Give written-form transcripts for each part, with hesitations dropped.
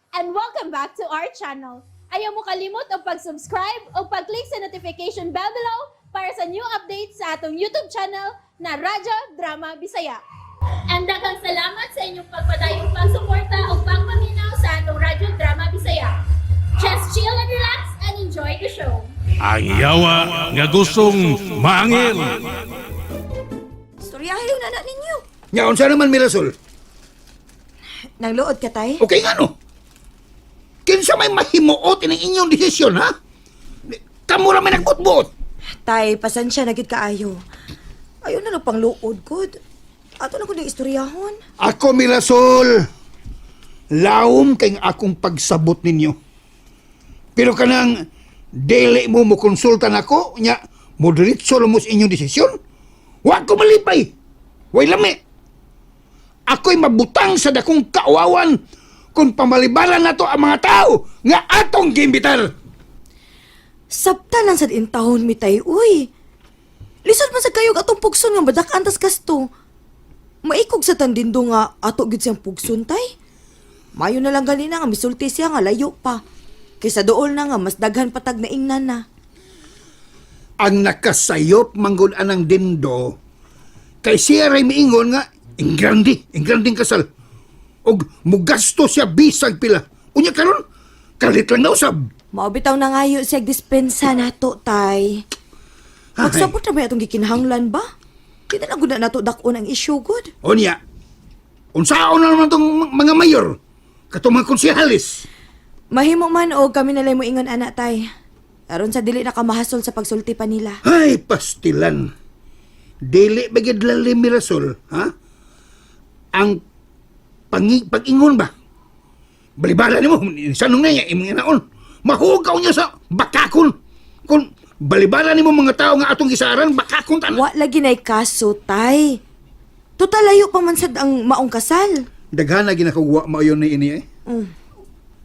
And welcome back to our channel. Ayaw mo kalimot og pag-subscribe o pag-click sa notification bell below para sa new updates sa atong YouTube channel na Radyo Drama Bisaya. And daghang salamat sa inyong pagpadayong pagsuporta o pagpaminaw sa atong Radyo Drama Bisaya. Just chill and relax and enjoy the show. Ang yawa nga gustong maangil. Storyahe na na ninyo. Nya, unsa naman, Mirasol? Nang luod ka, tay? Okay nga, no? Kinsa may mahimuot ining inyong desisyon, ha? Kamo ra may nagbutbuot. Tay, pasensya na gid kaayo. Ayo na lang pang luod, good. Ato na ko ng istoryahon. Ako, Mirasol, laom kay akong pagsabot ninyo. Pero kanang dili mo mo konsulta nako, nya moderitso lang mo sa inyong desisyon. Wa ko malipay. Way lami. Ako'y mabutang sa dakong kauawan kung pamalibaran nato ang mga tao nga atong giimbitar. Sabta lang sad intahon mi, tay, uy. Lisod man sa kayog atong pugson nga madak-an tas gasto. Maikog sa tandindo nga ato gid siyang pugson, tay. Mayo na lang ganina nga misulti siya nga layo pa. Kaysa dool na nga mas daghan patag na ingnan na. Ang nakasayop manggod anang dindo kay siya ray miingon nga ingrandi, ingranding kasal. Og mugasto siya bisag pila. Unya karon kalit lang na usab. Mao bitaw na ngayo siya dispensa nato, tay. Magsabot na ba atong gikinahanglan ba? Di na lang gud na nato dak-on ang issue gud. Unya, unsaon na naman tong mga mayor katong mga konsehalis. Mahimo man og kami nalay mo ingon ana, tay. Aron sa dili na ka mahasol sa pagsulti pa nila. Ay, pastilan. Dili ba gid lalim, Mirasol, ha? Ang pag-ingon ba? Balibala nimo, sanong na niya, imong inaon. Mahugaw niya sa bakakon. Kung balibala nimo mga tao nga atong gisaran, bakakon tanan. Wa lagi nay kaso, tay. Total layo pa man sad ang maong kasal. Daghan na ginakugwa maayon ni ini eh.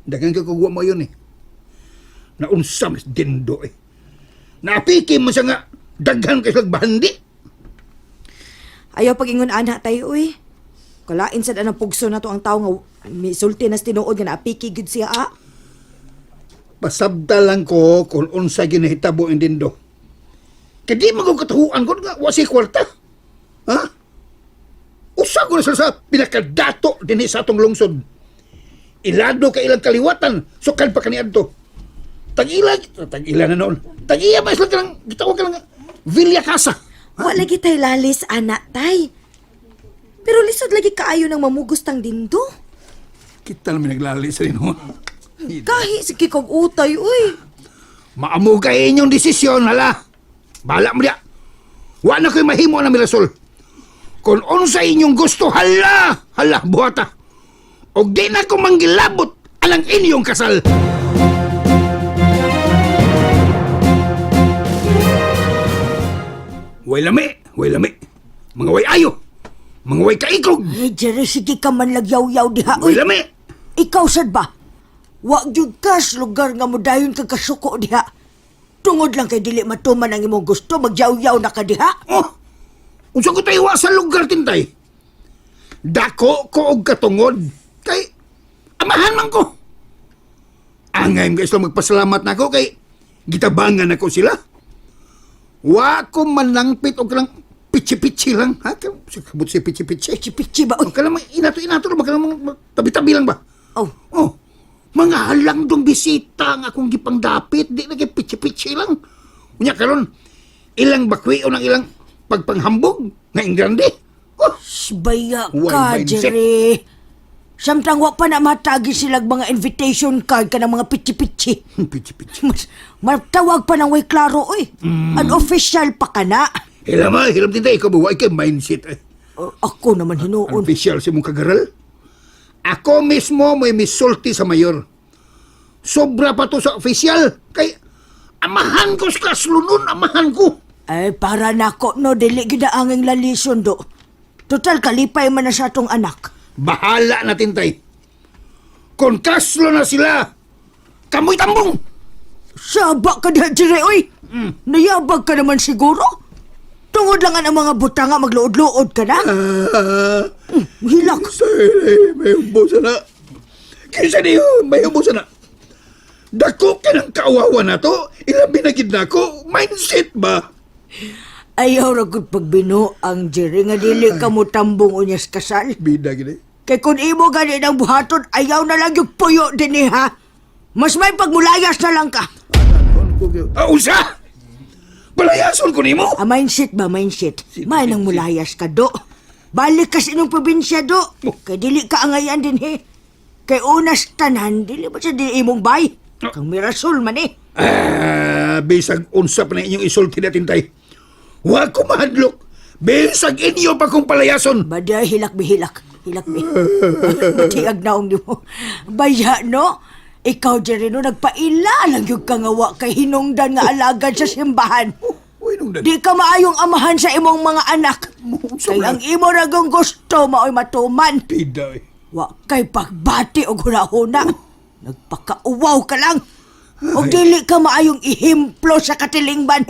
Daghan ka kugwa maayon eh. Naunsa mas dindo eh. Naapiki mo siya nga daghan kay slag bahandi. Ayaw pag-ingon ana, tay, uy. Kalain sad anang pugso na to ang tao nga misulti na sa tinuod nga naapiki gud siya ah. Pasabta lang ko kung unsa ginahitabo ang dindo. Kay di man ko katuhuan ko nga wa siya kwarta. Ha? Usa ko na sila sa pinakadato dinhi sa atong lungsod. Ilado ka ilang kaliwatan, sukad pa kaniadto. Tag-ila, tag-ila na noon. Tag-iya ba sila kanang, gitawag ka lang, Villa Casa. Wa lagi tay lalis ana, tay. Pero lisod lagi kaayo nang mamugos tang dindo. Kita naman naglali sa inyo. Kahi sige kog utay, uy. Maamo kay inyong desisyon, hala. Bala mo diya. Wa na ko'y mahimo na Mirasol. Kung unsa inyong gusto, hala, hala, buhata. Og di na ko manggilabot alang inyong kasal. Way lami, way lami. Mga way ayo. Mga way kaikog. Eh, Jerry, sige ka man lagyaw-yaw diha. Way Uy, lami. ikaw sad ba? Wa gyud ka sa lugar nga modayon ka kasuko diha. Tungod lang kay dili matuman ang imong gusto, magyaw-yaw na ka diha. Oh, unsa ko tayo wa sa lugar tintay? Dako ko og katungod kay amahan man ko. Angay guys lang magpasalamat nako kay gitabangan nako sila. Wa ko manangpit og lang pitsi-pitsi lang ha. Kabut si pitsi-pitsi. Pichi-pichi ba? Uy, O kanang mga inato-inato lang ba kanang mga tabi-tabi lang ba? oh, Oh, mga halang dong bisita ang akong gipangdapit, di na kay pitsi-pitsi lang. Unya karon, ilang bakwion ang ilang pagpanghambog nga ingrande. Oh, baya Way ka, mindset. Jerry. Samtang wa pa na matagi silag mga invitation card ka ng mga pichi-pichi. pitsi-pitsi. Mas, matawag pa ng way klaro, uy. Unofficial pa ka na. Hilam ah, hilam din tayo, ikaw ba, way kay mindset eh. Oh, ako naman hinuon. Official si mong kagaral. Ako mismo may misulti sa mayor. Sobra pa to sa official. Kay amahan ko sa kaslunon, amahan ko. Ay, para nako no, dili gid ang anging lalison do. Total kalipay man na sa atong anak. Bahala na tintay. Kung kaslo na sila, kamoy tambong. Saba ka diha, Jere, oy. Nayabag ka naman siguro. Tungod lang ang mga butanga, magluod-luod ka na. Ah, Hilak. Sorry, may umbo na. Kinsa di mahimo sa na. Dako ka ng kaawawa na to, ilabi na gid nako, mindset ba? Ayaw ra gud pagbino ang Jerry nga dili ka mo tambong unyas kasal. Bida gid eh. Kay kung imo gani ng buhaton, ayaw na lang yung puyo din ha. Mas may pagmulayas na lang ka. Ah, unsa? Palayason ko nimo. Ah, mindset ba, mindset? May nang mulayas ka, do. Balik ka sa inyong probinsya, do. Kay dili ka angayan din, he. Kay unas tanan, dili ba sa di imong bay? Kang mirasol man, eh. Ah, bisag unsa pa na inyong isulti na tintay. Wa ko mahadlok. Bisag inyo pa kong palayason. Baday, hilak bi, hilak. Hilak bi. Batiag naong di mo. Baya, no? Ikaw, Jerry, no, nagpaila lang yung kangawa kay hinungdan nga alagad sa simbahan. Uy, nung Di ka maayong amahan sa imong mga anak. Unsa Kay man? ang imo ragong gusto mao'y matuman. Bida eh. Wa kay pagbati og hunahuna. Nagpakauwaw ka lang. Og dili ka maayong ihimplo sa katilingban.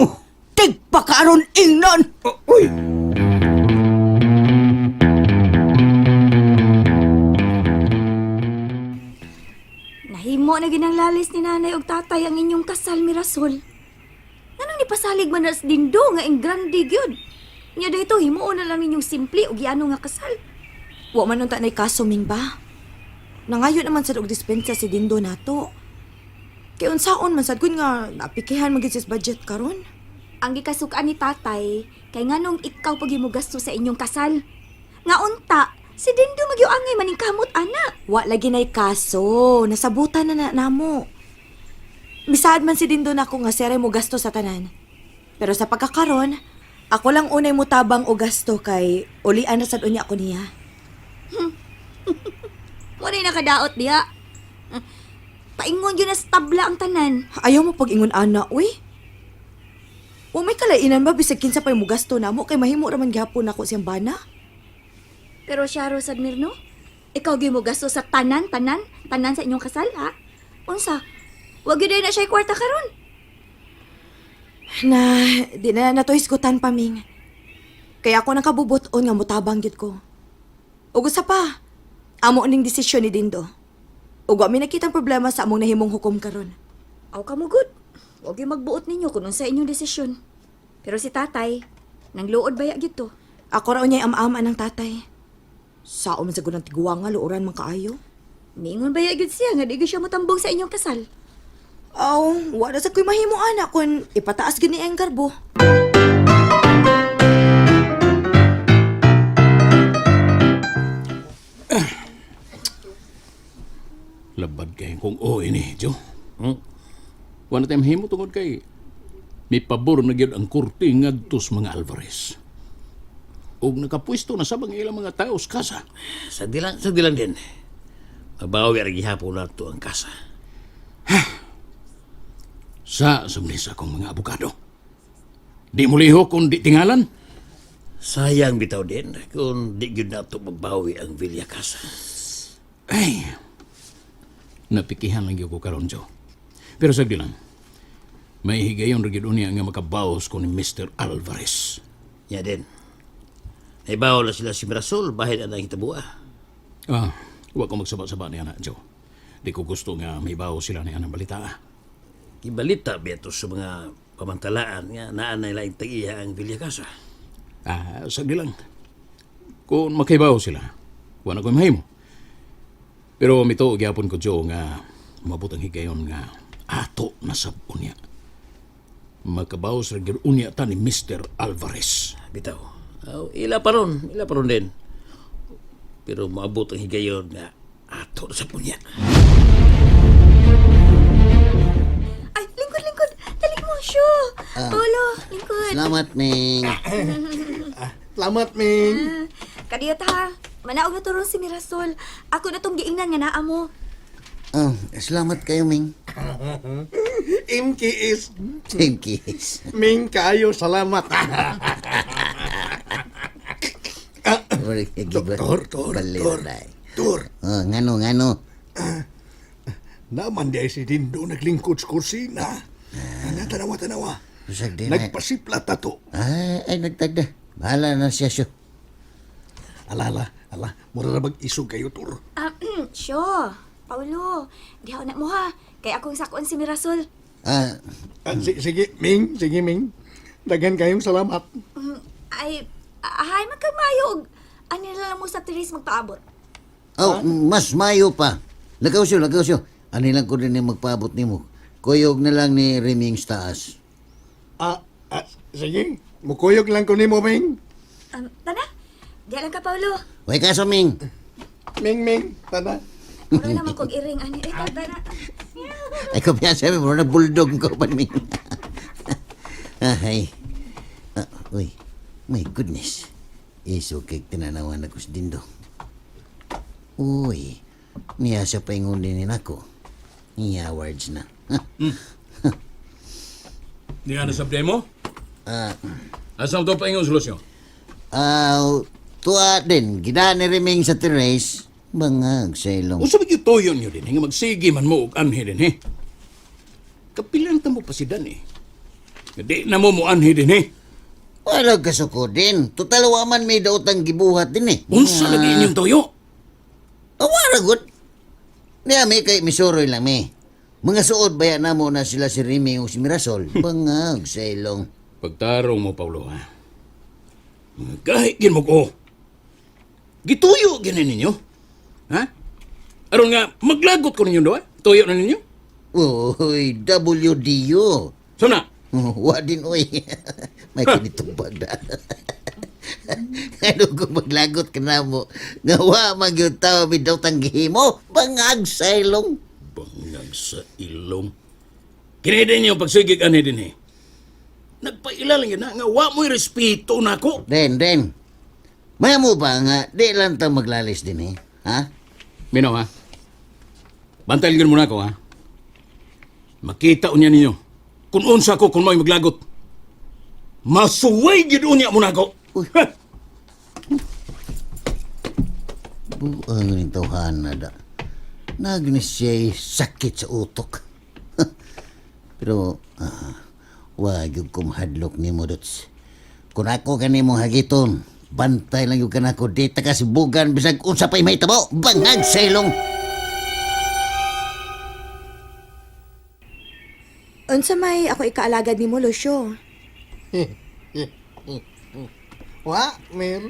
Tigpakaron ingnon. Oh, uy. Nahimo na ginanglalis ni nanay og tatay ang inyong kasal, Mirasol. Nganong nipasalig man nas dindo nga ing grande gyud. Nya dayto himuon na lang ninyong simple og giano nga kasal. Wa man unta nay kaso ming ba? Nangayo naman sad og dispensa si Dindo nato. Kay unsaon man sad kun nga napikihan man gyud siya sa budget karon. Ang gikasukan ni tatay kay nganong ikaw pag gasto sa inyong kasal. Nga unta si Dindo magyuangay maning kamot ana. Wa lagi nay kaso, nasabutan na na namo. Bisaad man si Dindo nako nga sere mo gasto sa tanan. Pero sa pagkakaron, ako lang unay mo tabang o gasto kay ulian ra sad unya ko niya. Mo na nakadaot diha. Paingon yun na sa tabla ang tanan. Ayaw mo pag-ingon ana, uy. Wa may kalainan ba bisag kinsa pay mo gasto namo kay mahimo ra man gihapon nako siyang bana? Pero siya ro Sadmir, no? Ikaw gyud mo gasto sa tanan, tanan, tanan sa inyong kasal, ha? Unsa? Wag gyud na siya kwarta karon. Na di na nato hisgutan pa ming. Kaya ako nakabubot-on nga motabang gyud ko. Ug usa pa, amo ning desisyon ni Dindo. Ug wa mi nakitang problema sa among nahimong hukom karon. Aw ka mo good. Wag gyud magbuot ninyo kung unsa inyong desisyon. Pero si tatay, nang luod baya gyud to. Ako ra unyay am-ama ng tatay. Sao man sa gunang tiguang nga luoran man kaayo. Miingon baya gyud siya nga di gyud siya motambong sa inyong kasal. Aw, wala sa ko'y mahimo ana kun ipataas gyud ni ang garbo. Labad kay kung oo ini, Jo. Wala tayong himo tungod kay may pabor na gyud ang korte ngadto sa mga Alvarez. Ug nakapwesto na sabang ilang mga tao sa kasa. Sa dilang din. Mabawi ra gihapon nato ang kasa. Sa sumlis akong mga abogado. Di mo liho kung di tingalan. Sayang bitaw din kung di gyud nato mabawi ang Villa Casa. Ay, napikihan lang gyud ko karon, Jo. Pero sagdi lang, may higayon ra gyud unya nga makabaos ko ni Mr. Alvarez. Nya din. Naibaw na sila si Mirasol, bahin ang hitabua. Ah, wa ko magsaba-saba niya na, Jo. Di ko gusto nga may bawo sila niya ng balita. Ah. Ibalita biya to sa mga pamantalaan nga naa na laing tag-iya ang Villa Casa. Ah, sagdi lang. Kung makaibaw sila, wala ko'y mahimo. Pero mito, gyapon ko, Joe, nga mabot ang higayon nga ato na sab unya. Makabaw sa gyud unya ta ni Mr. Alvarez. Bitaw. Aw, ila pa ron din. Pero maabot ang higayon nga ato na sa punya. Ay, lingkod, lingkod. Dali mo, syo. Paulo, lingkod. Salamat, Ming. Salamat, Ming. Kadiyot ha. Manaog na turon si Mirasol. Ako na tong giingnan nga naa mo. Oh, salamat kayo, Ming. MKS. Same kiss. Ming kayo, salamat. Tor, tor, tor. Tor. Oh, ngano, ngano. Naman di ay si Dindo naglingkod sa kusina. Ano, tanawa, tanawa. Usag din eh. Nagpasipla ta to. Ay, ay, nagtagda. Bahala na siya siya. Ala, ala, ala. Mura na mag-isog kayo, Tor. Ah, syo. Paulo, dihaw na mo ha. Kay akong sakon si Mirasol. Ah, Ah, sige, Ming. Sige, Ming. Daghan kayong salamat. Ay, ahay, magkamayog. Ano na lang mo sa Therese magpaabot? Oh, mas mayo pa. Lagaw siyo, lagaw siyo. Ani lang ko din yung magpaabot nimo. Kuyog na lang ni Reming sa taas. Ah, ah, sige. Mukuyog lang ko nimo, Ming. Tana, diha lang ka, Paulo. Way kaso, Ming. Ming, Ming. Tana. Wala naman kog iring. Ani, ikaw, tana. Ay, kumpiyansa mi, mura na bulldog ko pa Ming. Ay. Ah, uy, my goodness. Iso kay tinanawan ako sa dindo. Uy, niya sa paingon din nako. Niya words na. Di ka na sa mo? Ah, Asa mo to paingon solusyon? Ah, tuwa din. Gida ni Reming sa terrace. Bangag sa ilong. Unsa ba gyud tuyo niyo din eh, nga magsige man mo og anhi din eh? Kapilan ta mo pa si Dan eh. Nga di na mo mo anhi din eh. Wala kasuko din. Total wa man may daotang gibuhat din eh. Unsa lagi inyong tuyo? Awara gud. Niya may kay misuroy lang mi. Mga suod baya na mo na sila si Remy o si Mirasol. Bangag sa ilong. Pagtarong mo, Paulo, ha? Mga gahi gin mo ko. Gituyo gini ninyo. Ha? Aron nga, maglagot ko ninyo doon. Tuyo na ninyo. Uy, WDU. So na, Wa din uy. May kinitubag na. Ano kung maglagot ka na mo? Nga wa man gyud tao may daotang gihimo. Bangag sa ilong. Bangag sa ilong. Kini din yung pagsigig ani din eh. Nagpaila lang yun na nga wa mo'y respeto na ako. Den, den. Maya mo ba nga, di lang ta maglalis din eh. Ha? Minaw ha? Bantayan yun muna ako ha? Makita unya ninyo. Kung unsa ko kung mo'y maglagot. Masuway gid unya muna ako. Uy. Ha! Buang rin tawhan na da. Nagnis siya'y sakit sa utok. Pero, wag yung kumhadlok ni mo, Dots. Kung ako ka nimo hagiton, bantay lang yung kanako, di ta kasibugan, bisag unsa pa'y may tabo, bangag sa ilong. Unsa may ako ikaalagad nimo, Lucio? Wa, Mir.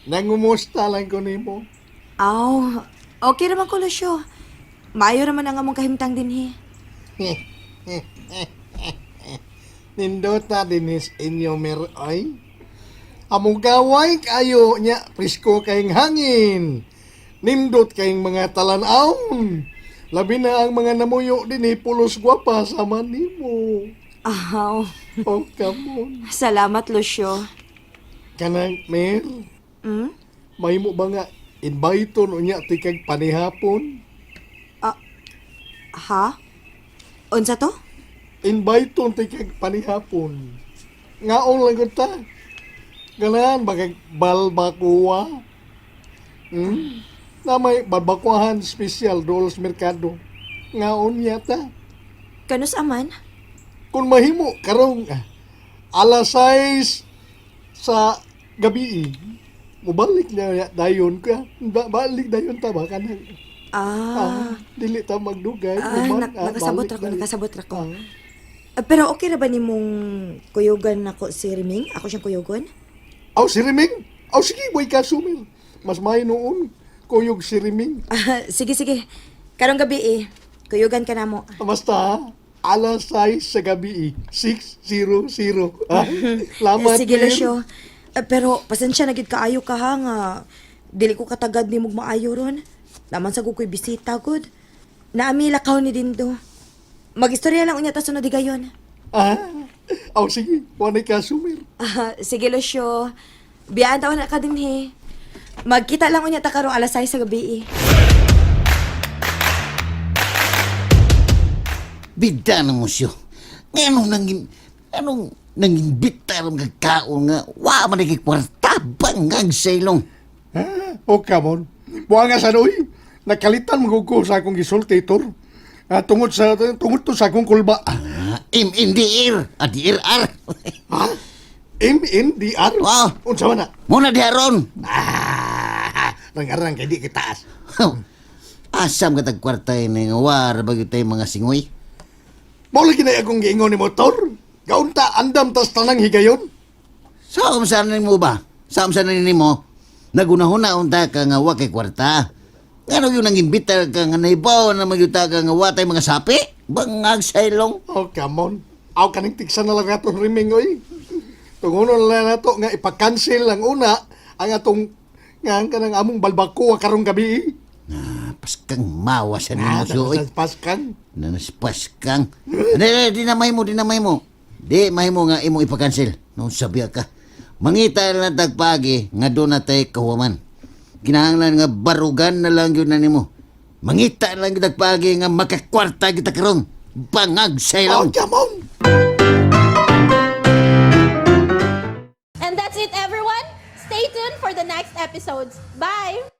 Nangumusta lang ko nimo. Aw, okay naman ko, Lucio. Maayo naman ang among kahimtang dinhi. Nindota dinis inyo, Mir, ay. Amugaway kayo nya, presko kayong hangin. Nindot kayong mga talan-aon. Labi na ang mga namuyo din pulos gwapa sama nimo. Aw, Oh, come on. salamat, Lucio. Kanang, Mir, Hmm? may mo ba nga invite unya tikag panihapon? Ha? Unsa to? Invite tikag panihapon. Ngaon lang gud ta. Ganahan bagag balbakuwa. Na may balbakuhan special dool sa merkado. Ngaon yata. Kanus aman? Kung mahimo karong alas 6 sa gabi, mubalik na ya- dayon ka. Balik dayon ta ba kanang Ah, dili ta magdugay. ah, Human, nakasabot balik ra ko, dayon. nakasabot ra ko. Ah. Ah, pero okay ra ba nimong kuyugan nako si Riming? Ako siyang kuyugon? Aw, si Riming! Aw, sige, way ka sumil. Mas may noon, kuyog si Riming. Ah, sige, sige. Karong gabi eh. Kuyugan ka na mo. Basta, alas 6 sa gabi, 6:00. Ah, lamat, Sige, Mir. Lucio. Ah, pero pasensya na gid kaayo ka ha nga dili ko katagad ni mong maayo ron. Naman sa ko'y bisita gud. Naami lakaw ni Dindo. Magistorya lang unya ta sunod higayon. Ah, aw, sige, wanay ka sumil. Ah, sige, Lucio. Biyaan taon na ka din he. Magkita lang unya ta karong alas 6 sa gabi eh. Bida na mo siyo. Anong nangin, anong nangimbita ang kagkaon nga, wa man naging kwarta, bangag sa ilong. Ah, oh, come on. Buha nga sa noy. Nakalitan mo ko sa akong gisulti, Tor. Ah, tungod to sa akong kulba. Ah, MNDR, ADRR. Ha? MNDR? Wow. Unsa man na? Muna di aron. Ah, rang-arang kay di kitaas. Asam ka tag kwarta ini nga war ba gyud tay mga singoy. Mao lagi na akong giingon ni motor. Gaunta andam tas tanang higayon. Sa sa nimo ba? Sa sa nimo? Nagunahuna unta ka nga wa kay kwarta. Ngano yun ang imbita ka nga naibaw na magyuta ka nga wa tay mga sapi? Bangag sa ilong. Oh, come on. Aw kaning tiksan na lang nato riming oy. Tungonon na lang nato nga ipa-cancel ang una ang atong nga ang kanang among balbacoa karong gabi. Ah, paskang mawa sa nimo suoy. Paskan. Nanaspas kang. Di, di, di na mahimo, di na mahimo. Di mahimo nga imo ipakansel. Noon sabi ka. Mangita lang tagpagi nga doon na tayo kahuman. Kinahanglan nga barugan na lang yun na nimo. Mangita lang gyud tagpagi nga makakwarta kita karon. Bangag sa Oh, ilong. come on. And that's it, everyone. Stay tuned for the next episodes. Bye!